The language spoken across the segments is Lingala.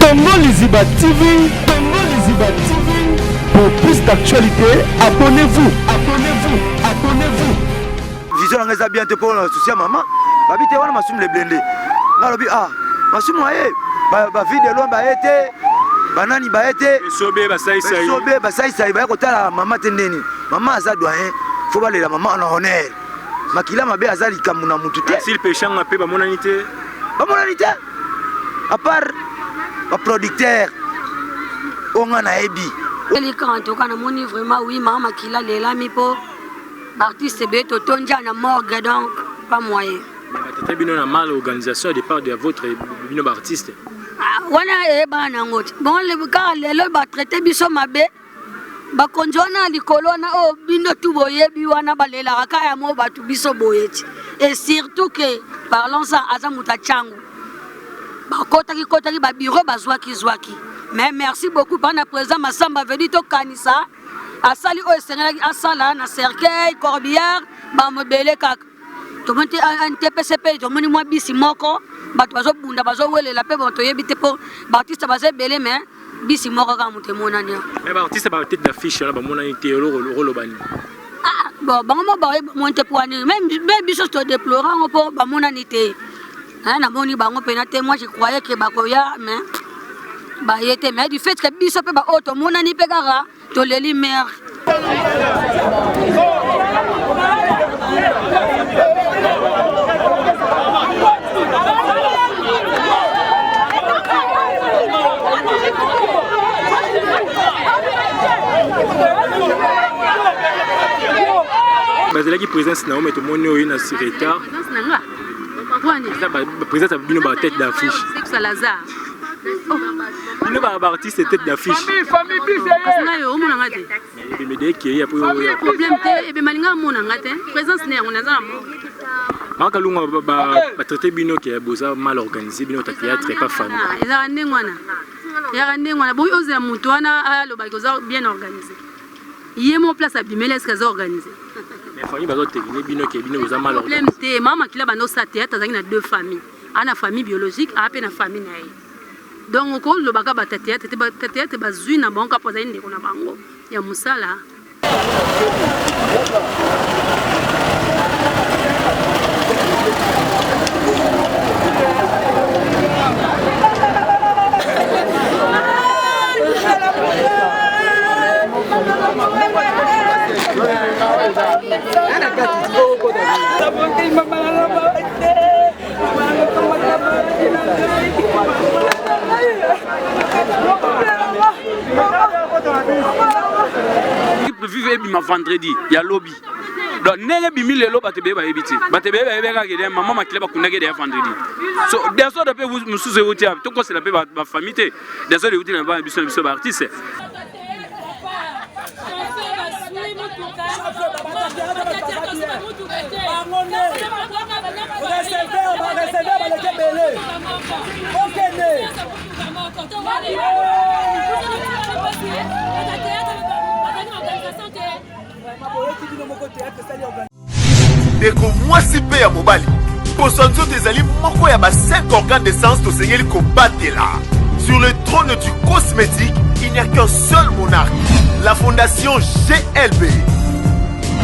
Congo Liziba TV, Congo Liziba TV. Pour plus d'actualités, abonnez-vous, abonnez-vous, abonnez-vous. Vision nanga eza bien te mpo na souci ya mama babi te wana masumu le blende nga lobi ah masumu aye ba vie de loin baye te banani baye te esobe basaisai esobe basaisai baye kotala mama te ndeni mama aza doyen fo balela mama na honneur makila mabe aza likambo na mutu te sil peshanga mpe bamonani te bamonani te à part baproducteur oyo nga nayebi elika en tout cas namoni vraiment oui mama makila lelami mpo baartiste ebele totondia na morgue donc pas moyen batata bino na mal organisation de part de votre bino baartiste. Ah, wana eyebana nango te bon kaka lelo batraite biso mabe bakonzi wana ya likolo wana oyo bino tu boyebi wana balelaka kaka ya mo bato biso boye ti et surtout que parlons ça aza moto acangu bakotaki kotaki babiro bazwaki zwaki mais merci beaucoup mpana président Masamba veni tokanisa asali oyo esengelaki asala na cercueil corbillard bamobele kaka tomoni te ntpc mpe tomoni mwa bisi moko bato bazobunda bazowelela mpe bon toyebi te mpo baartiste baza ebele mais bisi moko kaka moto emonani. Mais baartiste ba tête d'affiche wana bamonani te, oloko nini? Ah, bon bango mo bayebamoni te mpo wani me biso todeplore yango mpo bamonani te. Namoni bango mpena te. Moi, je croyais que bakoya mais baye te, mais du fait que biso mpe baoyo tomonani mpe kaka toleli mare. Bazalaki présence na yo me tomoni oyo na sur retard. Présence na nga? Eza présence ya bino ba tête d'affiche. Salazar. Bino ba baartiste tête d'affiche. Kasi ngai oyo omona nga te. Ebemede ekei apo oyo. Problème te, ebema linga amona nga te. Présence ne yango naza na mo. Makalunga batraite bino ke boza mal organisé bino ta théâtre pas famille. Ezalaka ndenge wana, ezalaka ndenge wana. Boyi ozela moto wana alobaki oza bien organisé, ye mo place abimeli eske aza organisé? Mais famille bazotekine bino ke bino boza mal. Problème te, mama Makila banda osala théâtre azalaki na deux familles, aa na famille biologique, aa mpe na famille na ye. Donc okolobaka bato ya théâtre te, bato ya théâtre bazwi na bango kaka po azali ndeko na bango ya mosala. Vive ebima vendredi ya lobi. Donc ndenge ebimi lelo, bato ebele bayebi te, bato ebele bayebi kaka ke mama Makila bakundaki deya vendredi. So desordre mpe mosusu euti ya tokosela mpe bafamille te, desordre euti na bana biso na biso baartiste. Receveur, bareceveur baleki ebele, okende. Ndeko mwasi mpe ya mobali, poso ya nzoto ezali moko ya ba 5 organes de sens tosengeli kobatela. Sur le trône du cosmétique, il n'y a qu'un seul monarque, la fondation GLB.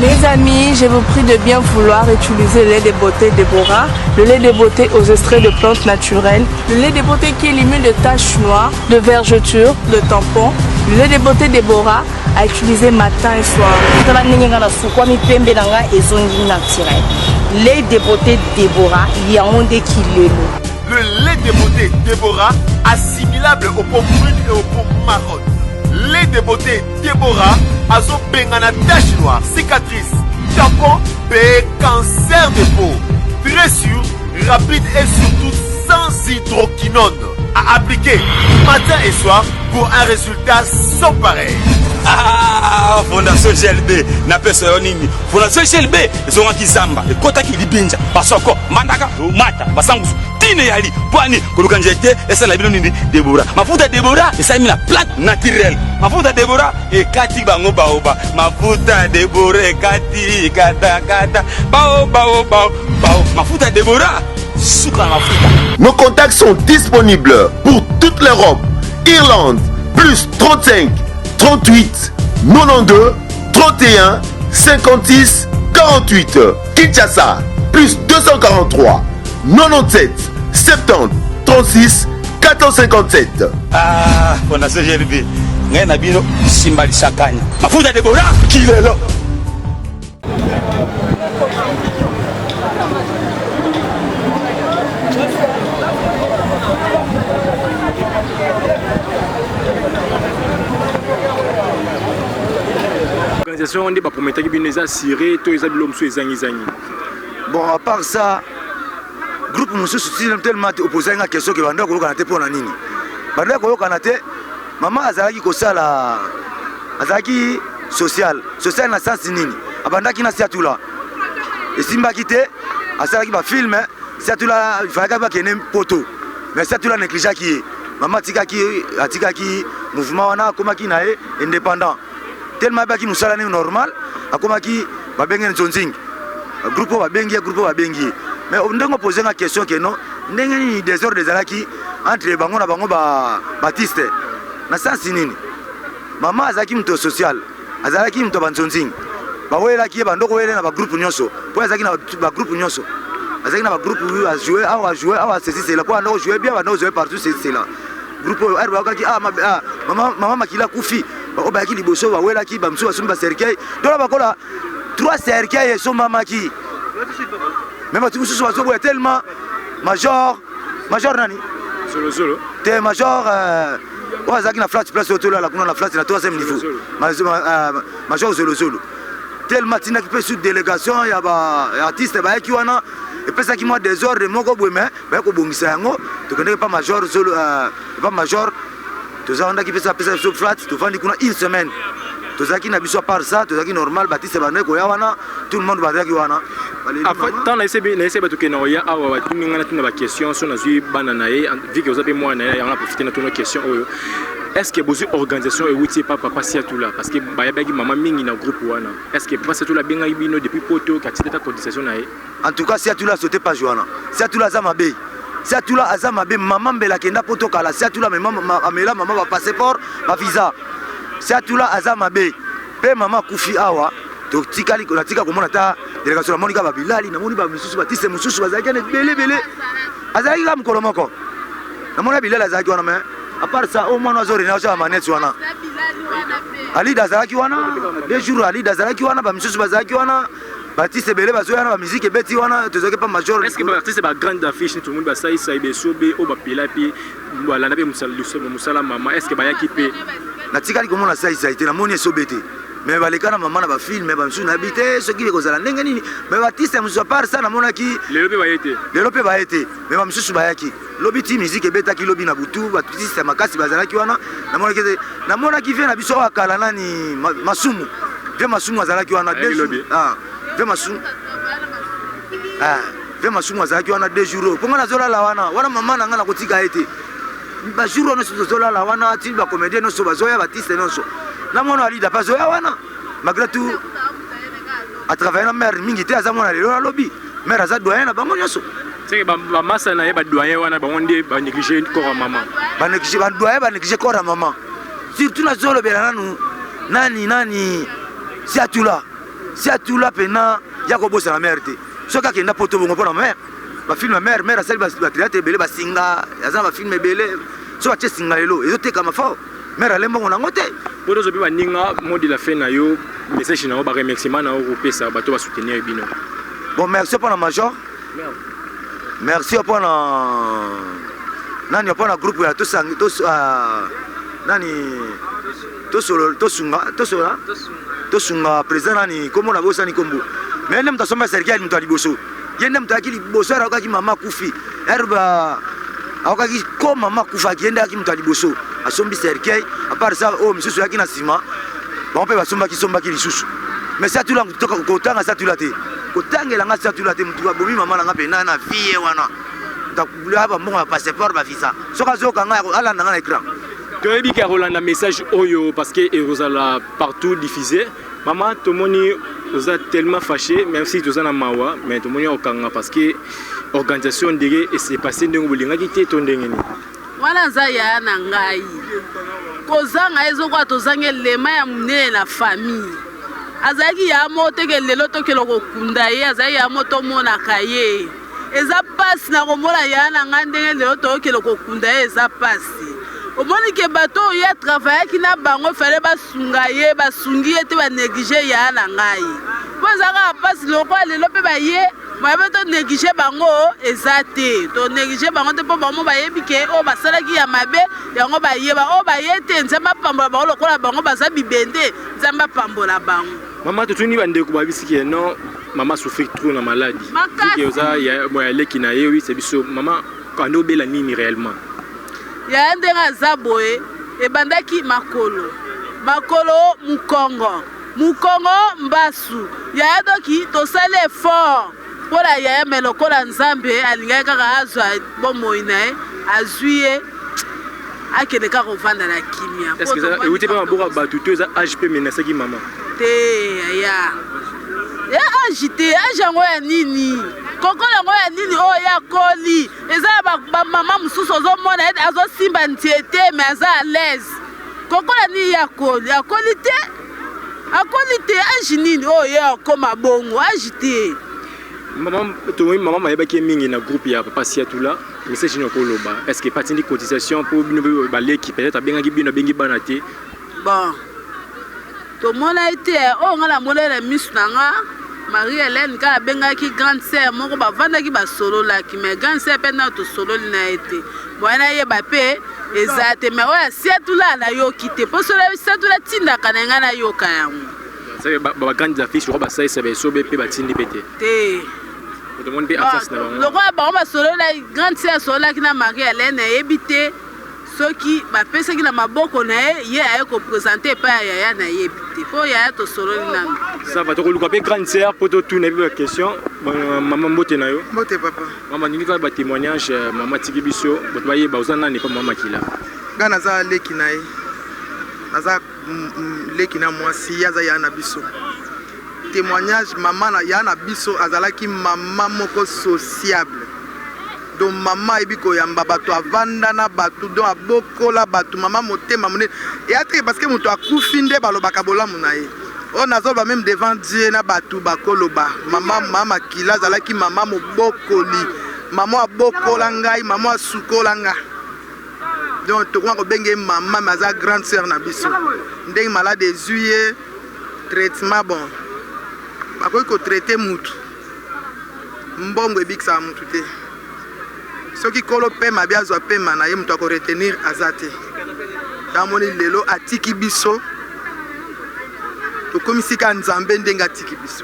Les amis, je vous prie de bien vouloir utiliser le lait de beauté Déborah, le lait de beauté aux extraits de plantes naturelles, le lait de beauté qui élimine de taches noires, de vergetures, de tampons, le lait de beauté Déborah à utiliser matin et soir. Tala ndenge nga nasukwami, pembe na nga ezongi naturel. Lait de beauté Déborah, yango nde kilelo. Le lait de beauté Déborah, assimilable aux peaux brunes et aux peaux marronnes. Lait de beauté Déborah azobengana tache noire, cicatrice, tampon mpe cancer de peau. Très sûr, rapide et surtout sans hydroquinone. À appliquer matin et soir pour un résultat sans pareil. Ah, fondation GLB napesa yo nini? Fondation GLB ezongaki zamba, ekotaki libinja, basoko mandaka mata basangusu tine yali pwani koluka nzete esala bino nini? Debora, mafuta Debora esalemi na plante naturelle. Mafuta Debora ekati bango baoba, mafuta Debora ekati katakata bao bao bao bao, mafuta Debora suka na mafuta. Nos contacts sont disponibles pour toute l'Europe. Irlande, plus 35 38 92 31 56 48. Kinshasa, plus 243 97 70 36 457. Ah, Fondation GLB, ngai na bino simba lisakanya. Mafuta Debora kilelo. Organisation nde baprometaki bino eza assuré to eza bilo mosusu ezangizangi? Bon, à part ça, groupe mosusu tellement opposaki nga question ke bandaki koyokana te. Mpo na nini bandaki koyokana te? Mama azalaki kosala, azalaki social. Social na sens nini? Abandaki na Siatula, esimbaki te. Asalaki bafilme, Siatula fayaki bakende poto, mais Siatula négligeaki ye. Mama atikaki mouvement wana, akomaki na ye indépendant. Tellement ayebaki mosala nini normal, akomaki babenge nzonzingi, groupe oyo babengi ye, groupe oyo babengi ye. Mais ndenge opose nga question ke non, ndenge nini désordre ezalaki entre bango na bango baartiste, na sens nini? Mama azalaki moto social, azalaki moto ya banzonzingi, bawelaki ye, bandoko wele na bagroupe nyonso, mpo azalaki na bagroupe nyonso, azalaki na bagroupe, ajoue awa, ajoue awa, ceci cela, mpo anda kojoue bien, banda kojoue partout, ceci cela. Groupe oyo ere bayokaki, ah, ah, mama, mama makila akufi, oyo bayaki liboso bawelaki, bamosusu basombi bacercueil, tola bakola trois cercueil esombamaki. Me bato mosusu bazoboya tellement major nani? Zolozolo. Te, major oyo azalaki na flat, place oyo tolala kuna na flat na troisième niveau, major Zolozolo. Tellement atindaki mpe sous délégation ya baartiste, bayaki wana, epesaki mwa désordre moko boye, mais baye kobongisa yango. Tokendaki pa major Zolo, pa major, tozalaki pesa pesa biso flat, tovandi kuna une semaine, tozalaki na biso. À part ça, tozalaki normal, baartiste bandaki koya wana, tout le monde bazalaki wana. Tant nayese bato ke na oya awa, batuni ngai, natuna baquestion. So nazwi bana na ye, vu que oza mpe mwana na ye, yango na profite natuna question oyo: est ce que bozwi organisation ewuti epa papa Siatula? Parce que bayebaki mama mingi na groupe wana. Est ce que papa Siatula abengaki bino depuis poto, katitata cotisation na ye? En tout cas, Siatula saute page wana. Siatula aza mabe, Siatula aza mabe. Mama mbela akenda poto kala, Siatula amela mama bapasseport, bavisa. Siatula aza mabe. Mpe mama akufi awa, totikali natika komona ta délégation. Namoni kaka babilali, namoni bamisusu, batise mosusu bazalaki wana ebele ebele. Azalaki kaka mokolo moko, namoni bilali azalaki wana. Mais à part ça, oyo mwana azorena azala manete wana, Alida azalaki wana 2 jours, Alida azalaki wana, bamisusu bazalaki wana, baartiste ebele bazoya na bamusique ebeti wana. Tozalaki pa major. Est ce que baartiste bagrande affiche neti omoni basaisai, besobe oyo bapela mpe balanda mpe mosala mama, est ce que bayaki mpe? Natikali komona saisai te, namoni esobe te, mais baleka na mama na bafilme. Bamisusu nayebi te soki ekozala ndenge nini, mais baartiste mosusu, à part ça, namonaki. Lelo mpe baye te? Lelo mpe baye te, mais bamisusu bayaki lobi ti musique ebetaki lobi na butu. Baartiste ya makasi bazalaki wana. Namonaki te, namonaki vie na biso oyo akala nani, Masumu, vie Masumu azalaki wana. Vie Masumu, vie Masumu azalaki wana 2 jours oyo. Mpo nga nazolala wana wana, mama na nga nakotika ye te. Bajour wana nyonso tozolala wana, ti bacomédien nyonso bazoya, baartiste nyonso, na mwana alida mpe azoya wana. Malgré tout, atravaille na mare mingi te, aza mwana lelo nalobi mare aza doyen na bango nyonso. Seke bamasa na ye, badoyen wana, bango nde banéglige corps ya mama? Badoyen banéglige corps ya mama. Surtout nazolobela nanu nani nani, Siatula. Siatula mpena ya kobosana mare te. Soki akenda poto bongo mpo na mare, bafilme ya mare, mare asali bathéâtre ebele, basinga, aza na bafilme ebele. So batie singa lelo, ezotekama fort. Mare alembongo nango te. Po tozo mpe baninga, mot de la fin na yo, message na yo, baremerciement na yo kopesa bato basoutenir bino. Bon, merci mpo na major, merci mpo na nani, mpo na groupe ya nani, tosunga, tosola, tosunga. Président nani, kombo na bosani kombo, mais nde moto asomba cercueil, moto ya liboso, ye nde moto ayaki liboso. Ere ayokaki mama akufi, ere ayokaki ko mama akufaki, ye nde ayaki moto ya liboso asombi cercueil. À part ça, oyo misusu ayaki na nsima, bango mpe basombaki sombaki lisusu. Mais Siatula, kotanga Siatula te, kotangela nga Siatula te. Motu abomi mama na nga mpe na vie wana, bambongo ya passeport, bavisa, soki azoyoka ngai, alanda nga na écran. Toyebi ke akolanda message oyo, parce que ekozala partout diffusé. Mama, tomoni oza tellement fâché, même si toza na mawa, mais tomoni okanga parce que organisation ndenge ese passé, ndenge bolingaki te to ndenge nini? Wana aza yaya na ngai. Kozanga ye ezokola tozangi elema ya monene na famille. Azalaki yaya moko te ke lelo tokende kokunda ye, azalaki yaya moko tomonaka ye. Eza pasi na komona yaya na ngai ndenge lelo tokende kokunda ye, eza pasi. Omoni ke bato oyo ye atravayaki na bango fale basunga ye, basungi ye te, ba neglige yaya na ngai. Mpo eza kaka pasi lokola lelo mpe baye Moyen pe to negliger bango eza te. To negliger bango te po bango bayebi ke oyo basalaki ya mabe yango bayeba oyo baye te Nzambe apambola bango lokola bango baza bibende Nzambe apambola bango. Mama totuni ba ndeko babisi ke non mama souffrir trop na maladi. Makasi. Oza ya ya leki na ye oyebisa biso mama ando obela nini réellement? Yaya ndenge aza boye ebandaki makolo makolo mukongo Mukongo mbasu yaya doki tosali effort mpo na yaya me lokola nzambe alingaki kaka azwa bomoi na ye azwi ye akende kaka kovanda na kimia. Euti mpe maboko ya bato to eza age mpe menasaki mama te yaya ya age te age yango ya nini kokola yango ya nini oyo ya koli eza ya bamama mosusu ozomona azosimba nzete me aza à l'aise Kokola nini ye akoli? Akoli te? Akoli te age nini oyo ye akoma bongo age te. Mama tomoni mama mayebaki ye mingi na groupe ya papa Siatula message nini okoloba est-ce que patindi cotisation mpo bino mpe baleki peut-être abengaki bino abengi bana te bon tomona ye te oyo ngai namona ye na misu na nga Marie Helène kaka abengaki grande sœur moko bavandaki basololaki mais grande sœur mpe nano tosololi na ye te moyen nayeba mpe eza te mais oyo asiatula nayoki te mpo soki asiatula atindaka na ngai nayoka yango ba grandes affiches lokola basalisa ba esobe mpe batindi mpe te te tomoni mpe absence na bango lokola bango basololaki grande sœur asololaki na Marie Helène ayebi te soki bapesaki na maboko na ye ye aye kopresente epai ya yaya nayebi te mpo yaya tosololi nano ça va tokoluka mpe grande sœur mpo totuna mpe baquestion mama mbote na yo mbote papa mama ningi kaka batémoignage mama atiki biso bato bayeba oza nani mpa mama makila ngai naza leki na ye naza leki na mwasi ye aza yaya na biso témoignage mama na yaya na biso azalaki mama moko sociable donc mama ayebi koyamba bato avanda na bato donc abokola bato mama motema monene eya te parce que moto akufi nde balobaka bolamu na ye oyo nazoloba même devant Dieu na bato bakoloba mama mama makila azalaki mama mobokoli mama abokola ngai mama asukola nga donc tokoma kobenge ye mama me aza grande sœur na biso ndenge malade ezwi ye traitement bon bakoki kotraite mutu mbongo ebikisaka mutu te soki kolo pema bi azwa pema na ye moto akoretenir aza te namoni lelo atiki biso tokomi sika nzambe ndenge atiki biso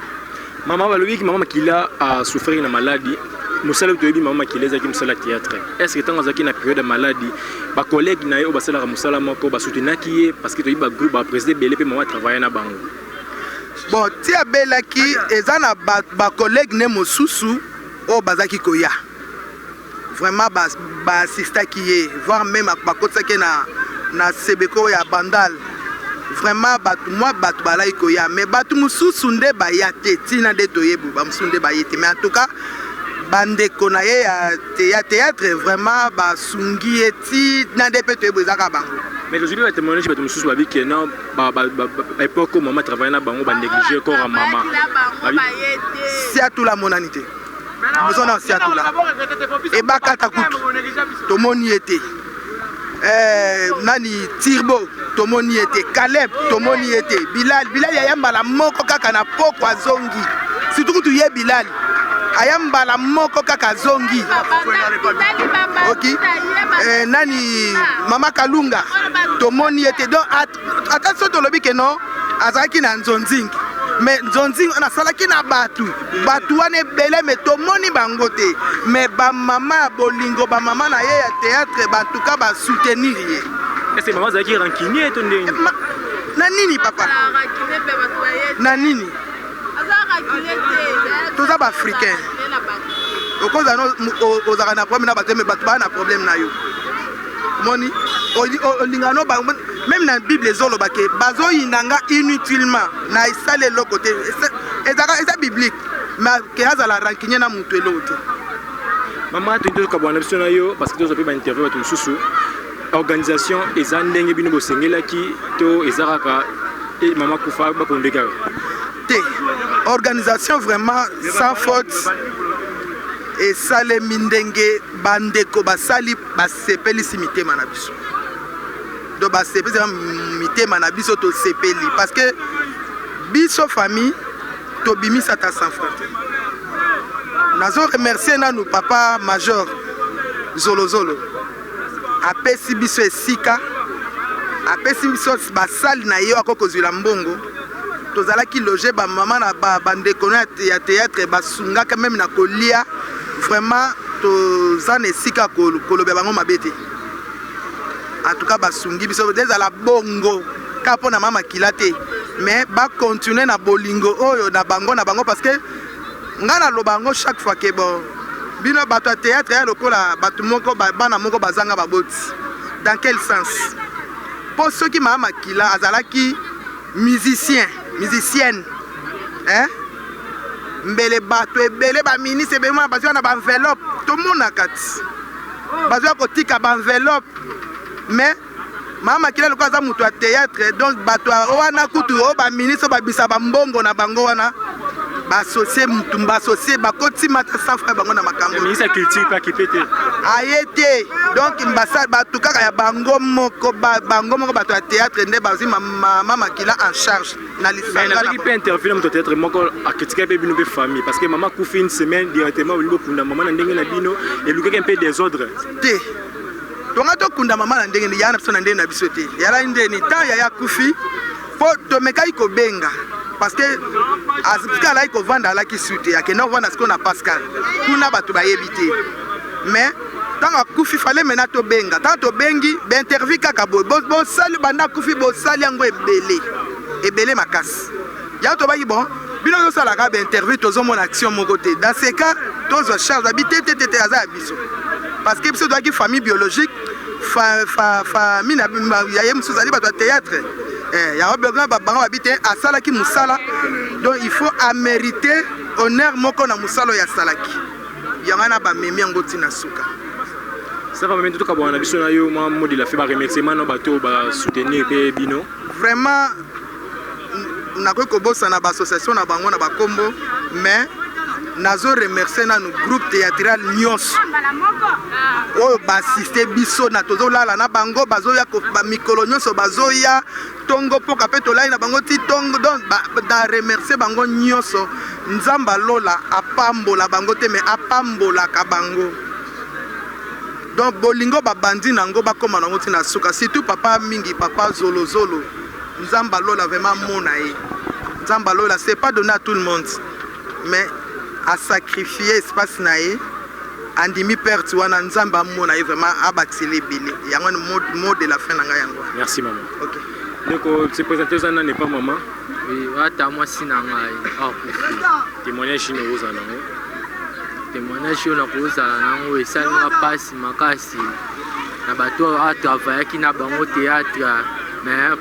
mama balobiki mama makila asouffrir na maladi mosala oyo toyebi mama makila ezalaki mosala ya théâtre est ce que ntango azalaki na période ya maladi bacollègue na ye oyo basalaka mosala moko basoutenaki ye parce que toyebi bagroupe baprésident ebele mpe mama atravaille na bango bon ti abelaki eza na bacollègue ne mosusu oyo bazalaki koya vraiment baassistaki ye voire même bakotisaki ye na sebeko ya bandal vraiment bato mwa bato balaki koya mais bato mosusu nde baya te ntina nde toyebi bamosusu nde baye te mais en tout cas bandeko na ye ya théâtre vraiment basungi ye ti na nde mpe toyebi ezaka bango mais tozwi mpe batémoignage bato mosusu babi ke non époque oyo mama travaille na bango banéglige corps ya mama siatula amonani te ozona siatula ebakata kutu tomoni ye te nani tirbo tomoni ye te caleb tomoni ye te bilal bilal aya mbala moko kaka na poko azongi surtout kutu ye bilal aya mbala moko kaka azongi ok nani mama kalunga tomoni ye te donc ata so tolobi ke non azalaki na nzonzingi mais nzonzingi wana asalaki na bato bato wana ebele me tomoni bango te mais bamama ya bolingo bamama na ye ya théâtre bantuka basoutenir ye est-ce mama azalaki rancunier to ndenge na nini papa na nini toza baafricain okozala ozalaka na problème na bato me bato baa na problème na yo moni olingaka no bango même na bible ezoloba ke bazoyina nga inutilement na esali eloko te ezalaka eza biblique mais ke azala rancunier na moto eloko te mama toyini tokabwana biso na yo parce que tozwa mpe bainterview bato mosusu. Organisation eza ndenge bino bosengelaki to eza kaka e mama kufa bakonde kaka? Te, organisation vraiment sans faute esalemi ndenge bandeko basali, basepelisi mitema na biso. Donc basepelisi mitema na biso, tosepeli parce que biso famille tobimisa ata 100 francs te. Nazo remercier nanu papa major Zolozolo, apesi biso esika, apesi biso basali na ye akoki kozwila mbongo. Tozalaki loge, bamama na bandeko na ya théâtre basungaka meme na kolia. Vraiment toza na esika kolobela bango mabe te. En tout cas basungi biso, ezala bongo kaka mpo na mama makila te, mais bacontinue na bolingo oyo na bango na bango, parce que ngai naloba yango chaque fois ke bon, bino bato ya théâtre ya lokola bato moko, bana moko bazanga baboti. Dans quel sens? Mpo soki mama makila azalaki musicien, musicienne, hein? Mbele bato ebele, baministre ebele mona bazwa na baenveloppe, tomonaka ti bazwa kotika baenveloppe. Mais mama makila lokola aza moto ya théâtre, donc bato wana kutu oyo baministre babisa bambongo na bango wana, baassocie mutu, baassocie bakoti mata sans frère bango na makambo. Ministre ya culture mpe akipe te. Aye te. Donc bato kaka ya bango moko, bango moko bato ya théâtre nde bazwi mama makila en charge na lisanga. Nazalaki mpe interview na moto ya théâtre moko, akritikaki mpe bino mpe famille, parce que mama akufi une semaine, directement olingi bokunda mama na ndenge na bino, elukaki mpe désordre. Te, tonga tokunda mama na ndenge ya na biso, na ndenge na biso te. Yalaki ndeni ntango yaya akufi, mpo tomekaki kobenga, parce que azalaki alaki kovanda, alaki su te, akenda kovanda sikoyo na Pascal kuna, bato bayebi te. Mais ntango akufi, fale mena tobenga. Ntango tobengi, bainterview kaka boye bosali, banda akufi bosali yango ebele ebele makasi. Yango tobaki, bon, bino tosalaka bainterview, tozomona action moko te. Dans ce cas tozwa charge abi te te te te, aza ya biso, parce que biso tozalaki famille biologique, famille ya ye mosusu azali bato ya théâtre. Yango bango babi te, asalaki mosala, donc il faut amériter honneur moko na mosala oyo asalaki. Yango wana bamemi yango ntina suka. Ça va, même tokabwana na biso na yo, mwa mot de la fin, baremerciement na bato basoutenir mpe bino. Vraiment nakoki kobosana baassociation na bango na bakombo, mais nazo remercier nanu groupe théâtral nyonso oyo baassiste biso na tozolala na bango, bazoya bamikolo nyonso, bazoya ntongo mpoka mpe tolali na bango ti ntongo. Donc na remercier bango nyonso. Nzambe alola apambola bango te, mais apambolaka bango. Donc bolingo babandi nango, bakóma nango ntina suka. Surtout papa mingi, papa Zolozolo, Nzambe alola vraiment mona ye. Nzambe alola, c'est pas donné à tout le monde, mais asacrifie espace na ye, andimi perte wana. Nzambe amona ye vraiment, abakisela ebele. Yango mot de la fin na ngai yango. Merci mama. Ok. Ndeko, se présente, oza nani pa mama? Oui, ata mwasi na ngai akufi. Témoignage nini okozala nango? Témoignage oyo nakozala nango, esalinga mpasi makasi na bato oyo atravaillaki na bango théâtre, mais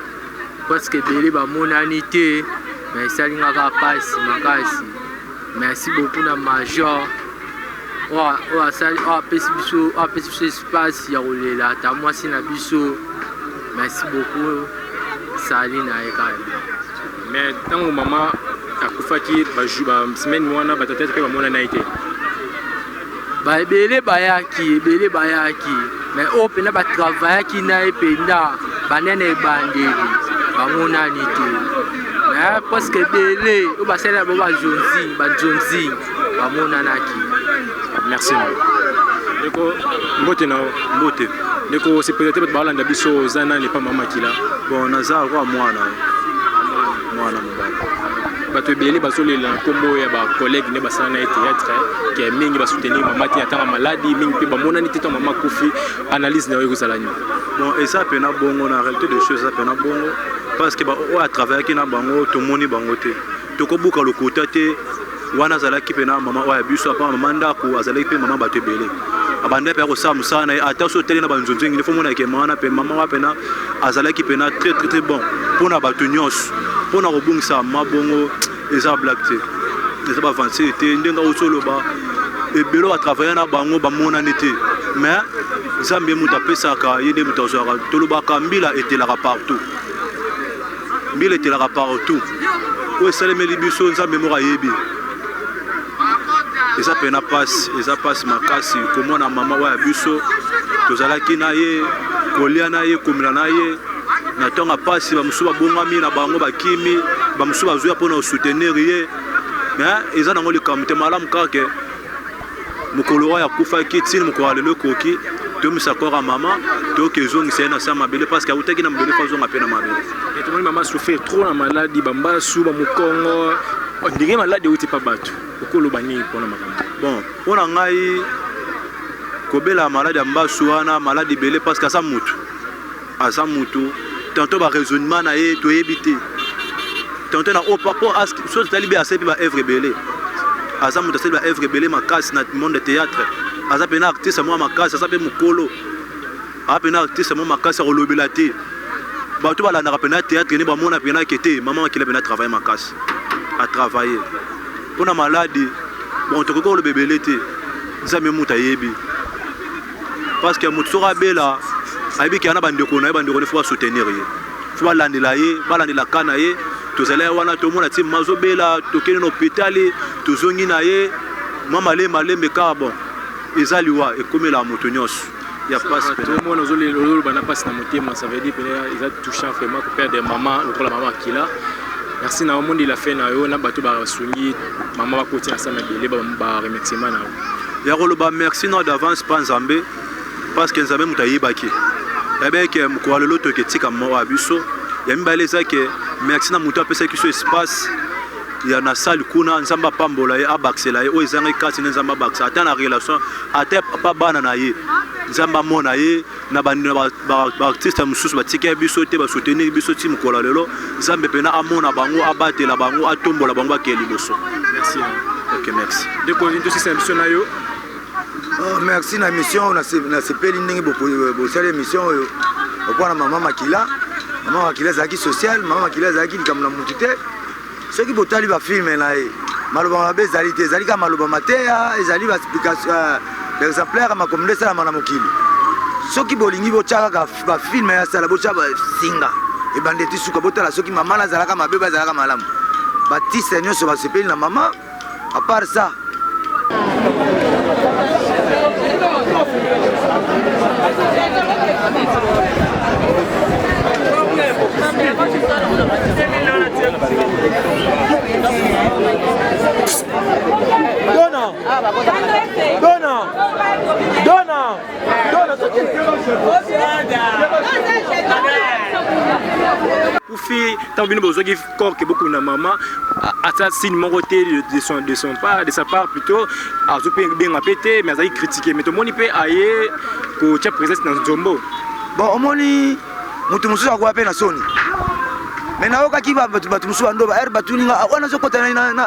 presque ebele bamonani te, mais esalingaka mpasi makasi. Merci beaucoup na major oyo asali, oyo apesi biso espace ya kolela ata mwasi na biso. Merci beaucoup, sali na ye kaka. Mais ntango mama akufaki, basemaine wana bato tete mpe bamonana ye te? Baebele bayaki, ebele bayaki, mais oyo mpenza batravaillaki na ye mpenza banene ebandeli bamonani te, mais presque ebele oyo basalela bo bazonzi banzonzi bamonanaki. Merci ndeko, mbote na yo. Mbote. Ndeko, se présente, bato balanda biso, oza nani pa mama Makila? Bon, naza kwa mwana, mwana mobali. Bato ebele bazolela nkombo ya bacollègue nde basala na ye théâtre, ke mingi basoutenir mama te atanga maladi, mingi mpe bamonani te to mama akufi. Analyse na yo ekozala nini? Bon, eza pena bongo. Na réalité des choses, eza pena bongo, parce que oyo atravaillaki na bango, tomoni bango te. Tokobuka lokuta te, wana azalaki mpena mama oyo ya biso apa mama ndako, azalaki mpe mama bato ebele, abanda mpe akosala mosala na ye. Ata so otali na banzonzengi, nde fo monake mama wana mpe mama wana mpena azalaki mpena très très très bon mpona bato nyonso. Mpona kobungisa mama bongo, eza blague te, eza baavance te. Ndenge auti oloba, ebele batravaille na bango bamonani te. Mais Nzambe moto apesaka, ye nde moto azwaka. Tolobaka mbila etelaka partout, mbila etelaka partout. Oyo esalemeli biso, Nzambe moko ayebi. Eza pena pasi, eza pasi makasi komona mama oyo ya biso tozalaki na ye, kolia na ye, komela na ye na ntongo ya pasi. Bamosusu babongami na bango, bakimi, bamosusu bazwi mpona kosoutenir ye. Mais eza nango likambo te malamu kaka ke mokolo oyo akufaki ntina mokolo ya lelo ekoki tomisa corps ya mama, toyoki ezongisa ye na sa mabele, parce que awutaki na mabele, fo azonga mpe na mabele. Tomoni mama souffrir trop na maladi, bambasu, bamokongo, ndenge maladi euti pa bato. Okoloba nini mpona makambo? Bon, mpo na ngai, kobela maladi ya mbasu wana, maladi ebele, parce que aza mutu, aza mutu. Tantôt baraisonnement na ye toyebi te, tantôt na oyo po so totali be asali mpe baœuvre ebele. Aza moto asali baœuvre ebele makasi na monde de théâtre. Aza mpena artiste mwa makasi, aza mpe mokolo, aza mpena artiste mwa makasi akolobela te. Bato balandaka mpena théâtre nde bamona mpena ke te, mama Makila mpena travaille makasi, atravaille mpona maladi. Bon, tokoki koloba ebele te, Nzambe moto ayebi, parce que moto soki abela ayebi ke ana bandeko na ye, bandeko ne fo basoutenir ye, fo balandela ye, balandela ka na ye. Tozali ye wana, tomona ti mama azobela, tokende na hôpital, tozongi na ye mwa malembe malembe kaka. Bon, eza liwa, ekomelaka moto nyonso ya pasi. Tomona ozoloba na mpasi na motema, ça veut dire pene eza touchant vraiment koperdre mama lokola mama Akila. Merci na omondi la fin na yo na bato basungi mama bakoti na sa mabele, baremerciement na yo. Ya koloba merci na d'avance mpa Nzambe, parce que Nzambe moto ayebaki, ayebaki ke mokolo ya lelo toke etika moko ya biso. Ya mibale eza ke merci na moto apesaki biso espace ya na salle kuna. Nzambe apambola ye, abakisela ye oyo ezangi kati nde. Nzambe abakisa ata na relation, ata pa bana na ye, Nzambe amona ye na baartiste mosusu batikaki biso te, basoutenir biso ti mokolo ya lelo. Nzambe mpena amona bango, abatela bango, atombola bango, bakee liboso. Merci. Ok, merci. Ndeko, tosisa biso na yo. Oh, merci na émission oyo. Nasepeli ndenge bosali émission oyo opwana mama Makila. Mama Makila azalaki social, mama Makila azalaki likambo na mutu te. Soki botali bafilme na ye, maloba mabe ezali te, ezali kaka maloba mateya, ezali baexplication, baexemplaire ya makambo nde esalama na mokili. Soki bolingi, botya kaka bafilme ya sala, botya basinga ebande ti suka, botala soki mama nazalaka mabe, bazalaka malamu. Batiste nyonso basepeli na mama. À part ça, Dona! Dona! Dona! Dona! Kufi ntango bino bozwaki corps ke bokunda mama, ata signe moko te de son part, de sa part plutôt. Azwi mpe benga mpe te, mais azalaki critiqué. Mais tomoni mpe aye kotia présence na nzombo. Bon, omoni moto mosusu akoya mpe na soni, me nayokaki bato mosusu bando ere batuninga wana azokɔta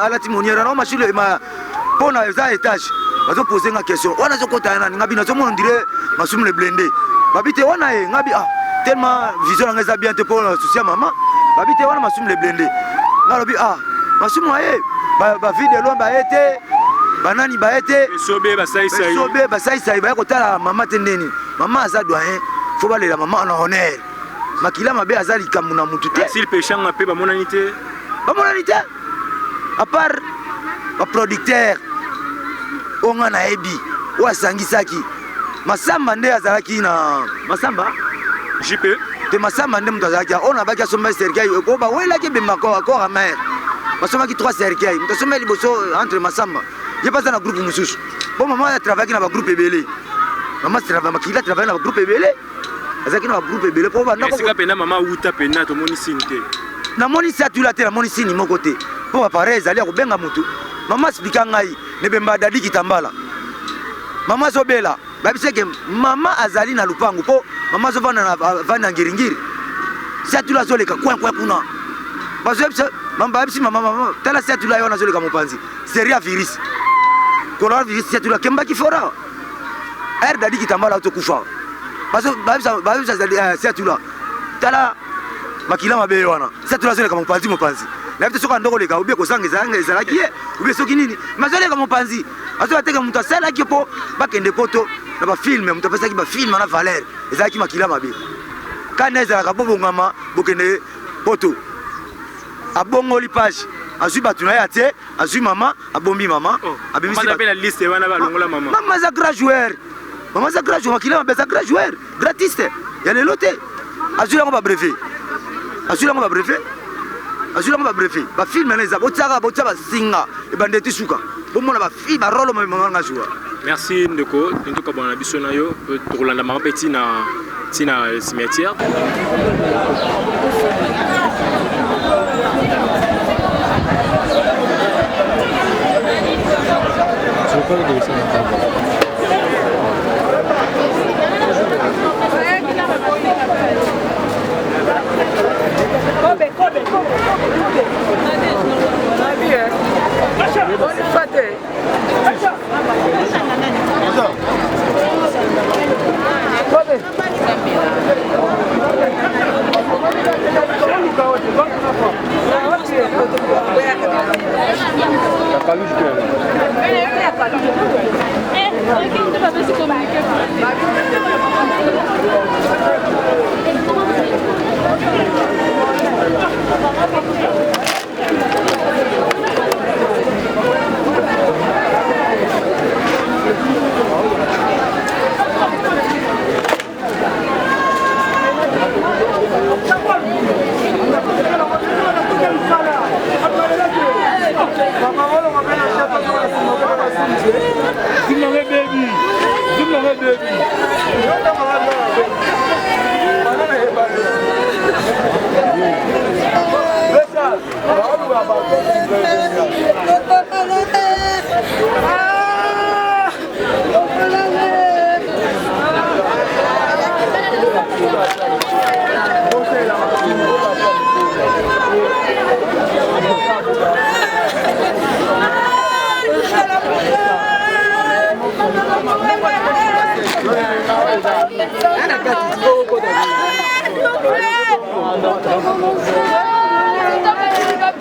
alati moniere na mashilo mpo na eza étage, bazopose nga question wana azokɔta nani. Nga bino azomona ondire Masumu le Blende. Babi te wana ye. Nga bi ah, tellement vision nanga eza bien te mpo na souci ya mama. Babi te wana Masumu le Blende. Nga lobi ah, Masumu aye, bavie de loin baye te, banani baye te, sobe basaisai. Sobe basaisai baye kotala mama te. Ndeni mama aza doyen, fo balela mama na honneur. Makila mabe aza likambo na mutu te. Sil peshanga mpe bamonani te. Bamonani te, à part baproducteur oyo nga nayebi, oyo asangisaki Masamba nde azalaki na Masamba. JP. Te, Masamba nde moto azalaki oyo nabaki asomba cercueil oyo bawelaki ebemba corps ya mare. Basombaki 3 cercueil, moto asomba liboso entre Masamba, ye mpe aza na groupe mosusu. Po mama atravaillaki na bagroupe ebele, mama Makila travaille na bagroupe ebele, azalaki na bagroupe ebele po esika pena mama awuta pena tomoni signe te. Namoni si atula te, namoni signe moko te, mpo bapareil ezali ya kobenga motu. Mama explika ngai nebemba Dadi Kitambala, mama azobela, bayebisi eke mama azali na lupangu, mpo mama azovanda na vandi na Ngiringiri. Si atula azoleka coin coin kuna, bazoyebisa, bayebisi mama: "Mama, tala si atula ye wana azoleka mopanzi, série ya virus, coronavirus." Si atula akembaki fora aire Dadi Kitambala otokufa, bayebisa si atula: "Tala makila mabe ye wana." Si atula azoleka mopanzi mopanzi, nayebi te soki andoko oleka obie kozanga ezalaki ye obie soki nini, mais azoleka mopanzi, azoya teke moto asalaki mpo bakende poto. Na bafilme, moto apesaki bafilme na valeur ezalaki makila mabe. Kanda ezalaka bobongama bokende poto. Abongoli page, azwi bato na ye atie, azwi mama, abombi mama, oh, abimisi na liste wana balongola mama. Mama aza grand joueur. Mama aza grand joueur, makila mabe aza grand joueur, gratiste. Ya lelo te. Azwi yango ba brevet. Azwi yango ba brevet. Azwi yango ba brevet. Ba film na eza botiaka botia ba singa ebande ti suka. Bomona ba fille ba role mama nga joua. Merci ndeko, tokabwana na biso na yo, tokolanda mama mpe tina tina cimetière. Kobe, Kobe, Kobe.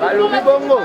Balobi bongo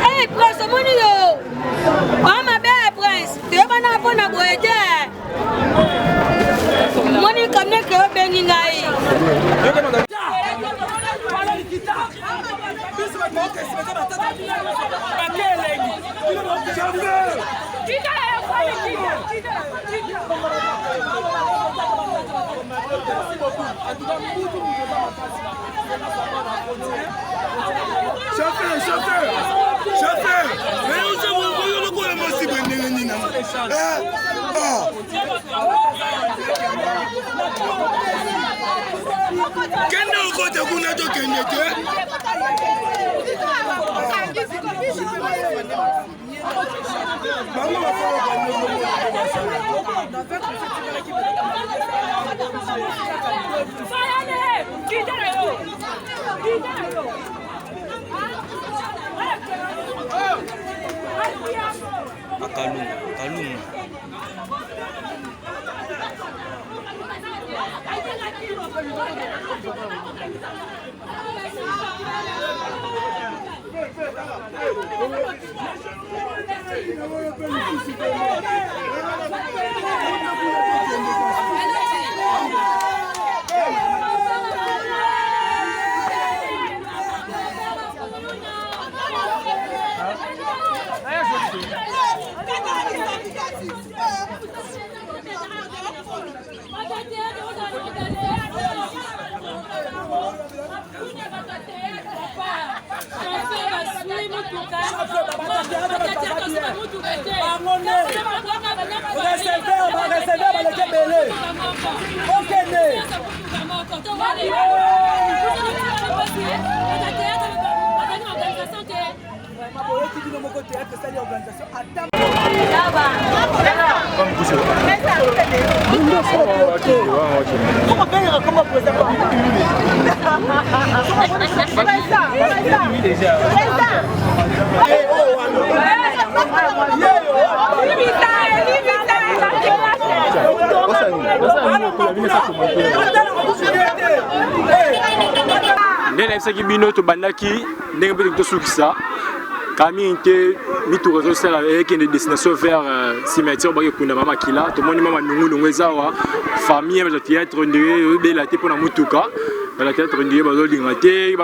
Hey, Prince, omoni yo oa mabe Prince, toyebana mpo na boye te. Moni kamneke obengi ngai. Chauffeur, chauffeur, chauffeur, mais oza oyo lokola mwasi boye ndenge nini yango? Ah. Kende okota kuna tokende te. Bango basalaka Kalunga, Kalunga. Receveur, ba receveur baleki ebele. Okende. Boyoki bino moko théâtre esali organisation ata Nde nayebisaki bino tobandaki ndenge mpe tosukisa kala mingi te mituka ezosala ekende destination vers euh, cimetière baki ekunda mama makila tomoni mama nungunungu eza awa famille ya théâtre ndenge obela te mpo na motuka bala théâtre ndenge bazolinga te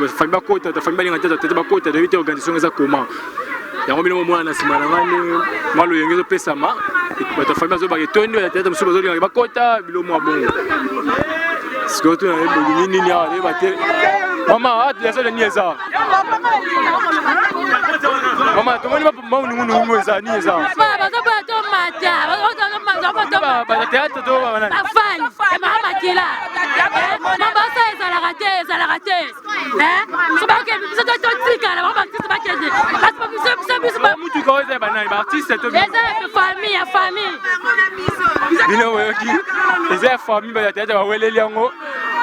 famille bakota famille balinga te tete bakota toyebi te organisation eza comment yango bino bomona na nsima na ngai ndenge mwa loyenge ezopesama bato ya famille bazobaka etondi bala théâtre mosusu bazolinga bakota bilo mwa bongo sikoyo tuna ye bolingi nini awa toyeba te mama atelasala nini eza mama tomoni maunungunungu eza nini eza bazoboya tomata bateatre to bafani emaka makila mabasa ezalaka te ezalaka te biso totikala bango baartiste bakende mutuka oyo eza ya banani baartiste eza ya famille ya famille bino boyoki eza ya famille bato ya théâtre baweleli yango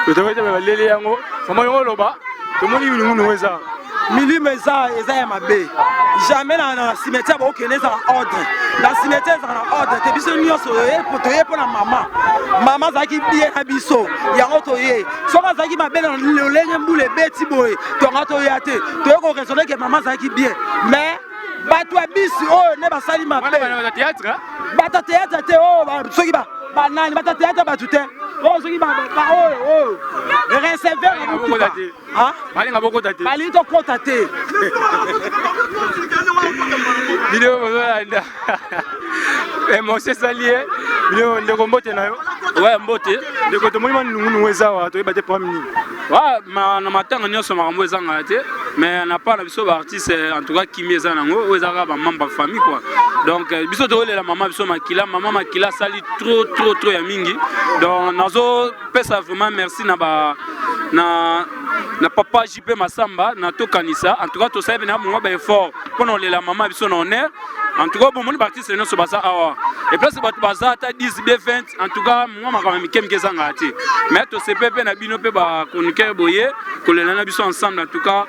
totokote baleli yango mama yango oloba tomoni minungunungu eza milimo eza eza ya mabe jamais na, na cimetière bokende ezala ordre na cimetière ezala na ordre te biso nyonso toye mpo na mama mama azalaki bien na biso yango toye soki azalaki mabe na lolenge mbula ebeti boye tonga toya te toye koraisonne ke mama azalaki bien mais bato ya bisi oyo nde basali mabe bato ya théâtre te oyo soki banani bato ya théâtre bato te oyo soki oyo oyo receveur ya motuka balinga bokota te balingi tokota te bino bozolanda emotion esali ye bino ndeko mbote na yo we mbote ndeko tomoni mwa nungunungu eza awa toyeba te problème nini wa na matanga nyonso makambo ezangaka te mais na part na biso baartiste en tout cas kimi eza nango oyo eza kaka bamembre ya famille quoi donc euh, biso tokolela mama biso makila mama makila asali trop trop trop ya mingi donc nazopesa vraiment merci na ba na na papa JP Masamba na tokanisa en tout cas tosali na mwa ba effort mpo na kolela mama biso na honneur En tout cas, bomoni ba artiste nyonso baza awa. Et place bato baza ata 10 b 20, en tout cas mwa makambo ya mike mike ezangaka te. Mais tosepe mpe na bino mpe ba chroniqueur boye kolela na biso ensemble en tout cas.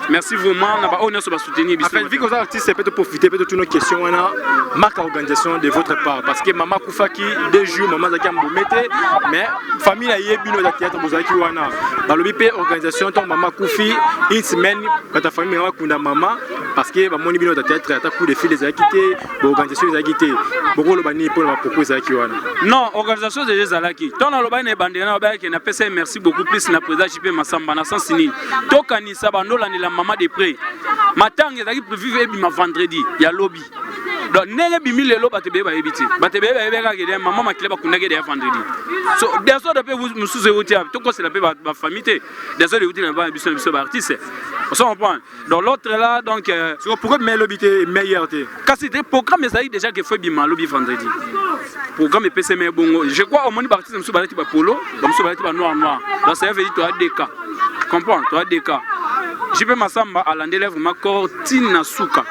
Merci vraiment na ba oyo nyonso ba soutenir biso. En fait, vu que vous êtes artiste, peut profiter, peut une question wana marque organisation de votre part parce que maman akufaki deux jours, maman azalaki ambomé te, mais famille na ye bino ya théâtre bozalaki wana. Balobi pe organisation tant maman akufi une semaine bato ya famille menga bakunda mama parce que bamoni bino ya théâtre ata coup de fil ezalaki te, ba organisation ezalaki te. Bokoloba nini mpona ba propos ezalaki wana? Non, organisation déjà ezalaki. Ntango nalobaki na ebandeli na balobaki napesa ye merci beaucoup plus na président JP Massamba na sens nini. Tokanisa bandolandela mama de près. Matanga ezalaki prévu ebima vendredi ya lobi. Donc ndenge ebimi lelo bato ebele bayebi te. Bato ebele bayebi kaka ke mama makila bakundaki deya vendredi. So desordre mpe mosusu euti awa tokosela mpe ba famille te. Desordre euti na bana biso na biso ba artiste. On comprend. Donc l'autre là donc So pourquoi mais lobi te meilleur te? Kasi te programme ezalaki déjà ke faut ebima lobi vendredi. Programme epesemi bongo. Je crois omoni ba artiste mosusu balati ba polo, bamosusu balati ba noir noir. Donc ça veut dire toa deux cas. Comprends? Toa deux cas. JP Massamba alandeli vraiment corps tina suka.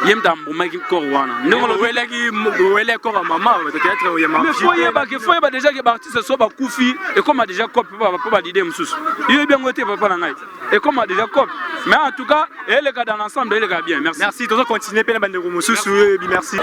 Ye moto ambomaki corps wana. Ndenge olobi owelaki owele corps ya mama bato théâtre ya mama. Mais faut yeba ke faut yeba déjà ke ba artiste so bakufi ekoma déjà cop mpo balide mosusu. Yo yebi yango te papa na ngai. Ekoma déjà cop. Mais en tout cas, eleka dans l'ensemble, eleka bien. Merci. Merci, tozo continuer pe na bandeko mosusu oyebi merci.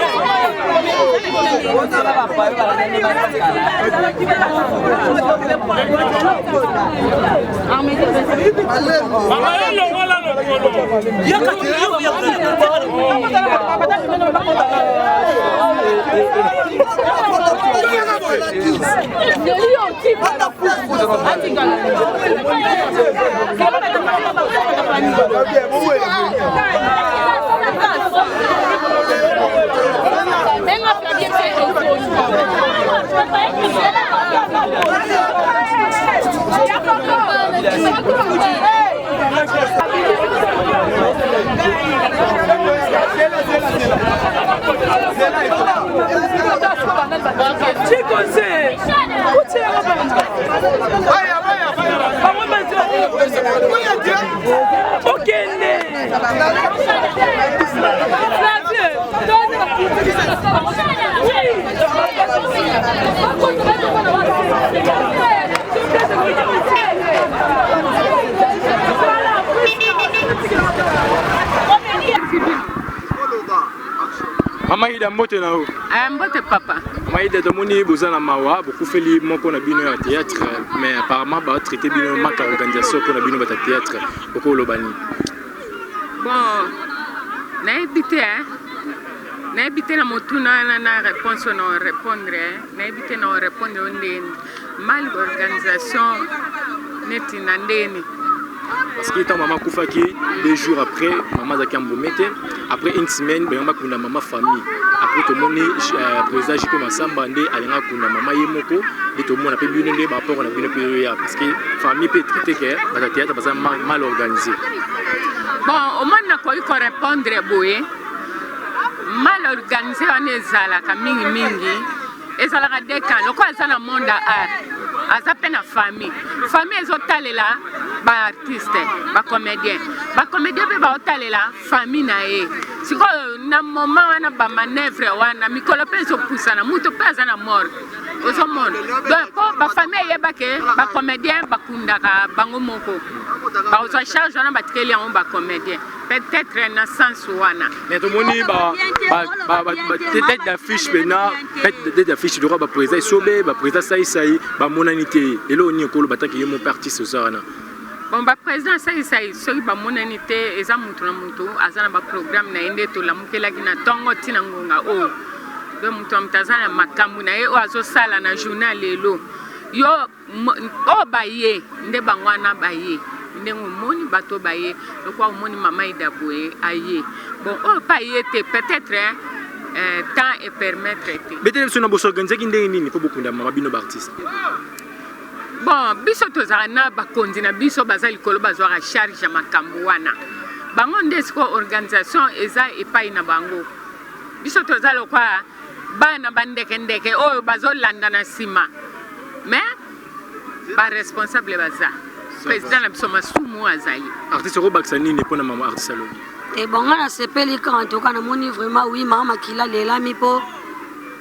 Okende Mama Ida, mbote na yo. Ah, mbote papa. Mama Ida, tomoni boza na mawa, bokufeli moko na bino ya théâtre, mais apparemment ba traité bino manque ya organisation pour na bino bata théâtre. Okoloba nini? Bon, nayebi te hein. Nayebi te na motuna wana na réponse oyo na répondre hein. Nayebi te na répondre yo ndeni. Mal organisation neti na ndeni. Parce que tant maman akufaki 2 jours après, maman azalaki ambomé te. Après une semaine, bayango bakunda mama famille. Après tomoni président JP Massamba nde alinga kunda mama ye moko nde tomona mpe bino nde ba rapport na bino mpe oya parce que famille mpe traité ke bato ya théâtre baza mal organisé. Bon, omoni nakoki korépondre boye. Mal organisé wana ezalaka mingimingi, ezalaka deka lokola aza na monde ya art, aza mpe na famille. Famille ezotalela baartiste, bacomédien, bacomédien mpe baotalela famille na ye. Sikoyo na moment wana bamanœuvre wana mikolo mpe ezopusana, moto mpe aza na morgue, ozomona. Donc mpo bafamille eyebake bacomédien bakundaka bango moko, bakozwa charge wana, batikeli yango bacomédien, peut-être na sens wana. Mais tomoni ba tête d'affiche pena, tête d'affiche droit, baprésident Esobe, baprésident Saisai bamonani te. Lelo oni okolo bataki yo mo mpe artiste oza wana. Bon, baprésident Saisai soki bamonani te, eza mutu na mutu aza na baprogramme na ye. Nde tolamukelaki na ntongo ntina ngonga oyo. Donc mutu na mutu aza na makambo na ye oyo azosala na journée ya lelo. Yo oyo baye nde bango wana baye ndenge omoni bato baye lokwa omoni mama Ida boye aye. Bon, oyo mpe aye te, peut-être temps epermettre te. Betele biso na bosorganisaki ndenge nini mpo bokunda mama, bino baartiste? Bon, biso tozalaka na bakonzi na biso baza likolo, bazwaka charge ya makambo wana. Bango nde sikoyo organisation eza epai na bango. Biso toza lokwa bana bandekendeke oyo bazolanda na nsima, mais baresponsable baza président na biso Masumu azali. Artiste okobakisa nini mpona mama artiste alobi? E bon nga nasepeli kaka en tout cas namoni vraiment oui mama makila alelami mpo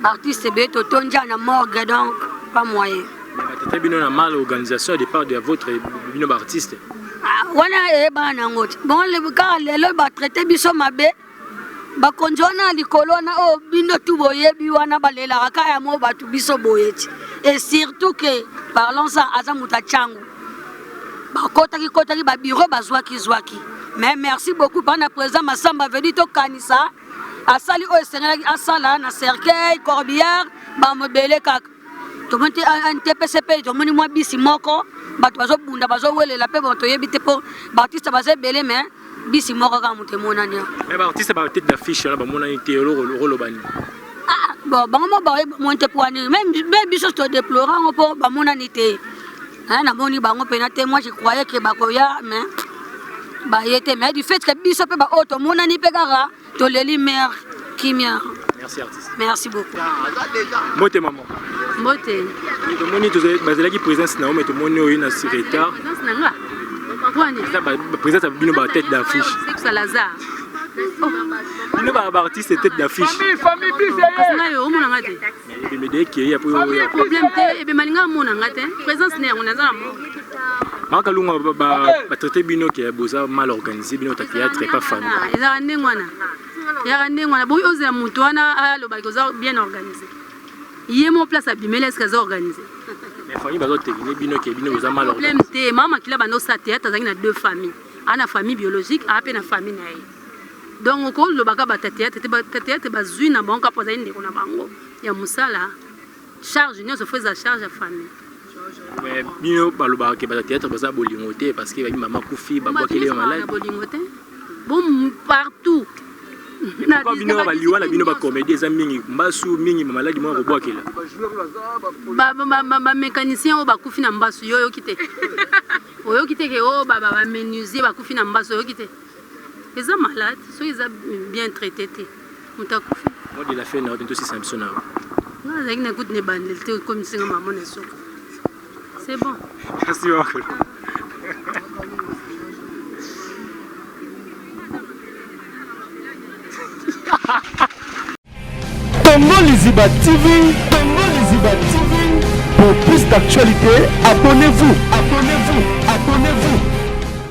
baartiste ebele totondi na morgue donc pas moyen. Batata bino na mal organisation ya départ de votre bino baartiste. Ah, wana eyebana nango te bon kaka lelo batraite biso mabe bakonzi wana ya likolo wana oyo bino tu boyebi wana balelaka kaka ya mo bato biso boye ti et surtout que parlons ça aza moto acangu bakotaki kotaki babiro bazwaki zwaki mais merci beaucoup mpana président masamba veni tokanisa asali oyo esengelaki asala na cercueil corbillard bamobele kaka tomoni te ntpc mpe tomoni mwa bisi moko bato bazobunda bazowelela mpe bato toyebi te mpo baartiste baza ebele mais bisi moko kaka moto emonani awa. Mais baartiste ba tete d'affiche wana bamonani te olokoloba nini? Ah, bon bango mo baye bamoni te mpo nini me biso todeplore yango mpo bamonani te namoni bango mpena te moi je croyais ke bakoya mais baye te mais du fait que biso mpe baoyo tomonani mpe kaka toleli mare kimia. Merci artiste. Merci beaucoup. Mbote maman. Mbote. Tomoni bazalaki présence na yo mais tomoni oyo na si retard. Présence na nga. Wani. Eza ba présence ya bino ba tête d'affiche. C'est Lazare. Bino ba ba artiste tête d'affiche. Famille, famille, bis Kasi nga yo omona nga te. Ebembe de ekei ya po yo. Problème te ebemba linga amona nga te. Présence na yango naza na mo. Mama Kalunga ba ba traiter bino ke boza mal organisé bino ta théâtre pas famille. Ezalaka ndenge wana. Yaka ndenge wana boyi ozela moto wana alobaki oza bien organisé. Ye mo place abimeli est-ce que aza organisé? Mais famille bazo tekine bino ke bino boza mal organisé. Problème te mama makila banda osala théâtre azalaki na deux familles. Aza na famille biologique aza pe na famille na ye. Donc okolobaka bato ya théâtre te bato ya théâtre bazui na bango kaka po azali ndeko na bango ya mosala. Charge nionso faut ezala charge ya famille. Mais bino balobaka ke bato ya théâtre baza bolingo te parce que babi mama kufi babwakeli yo malade. Bolingo te. Bon partout. Pourquoi bino ba liwa na bino ba comédie eza mingi mbasu mingi ba maladi moko kobwakela. Ba ba ba ba mécanicien oyo bakufi na mbasu yo oyoki te. Oyoki te ke oyo ba ba menuisier bakufi na mbasu oyoki te. Eza malade soki eza bien traité te. Moto akufi. Mot de la fin na yo tosisa biso na yo. Nga nazalaki na kutu na ebandeli te okomisi nga mama na suka. C'est bon. Merci beaucoup. Congo Liziba TV, Congo Liziba TV. Pour plus d'actualités, abonnez-vous.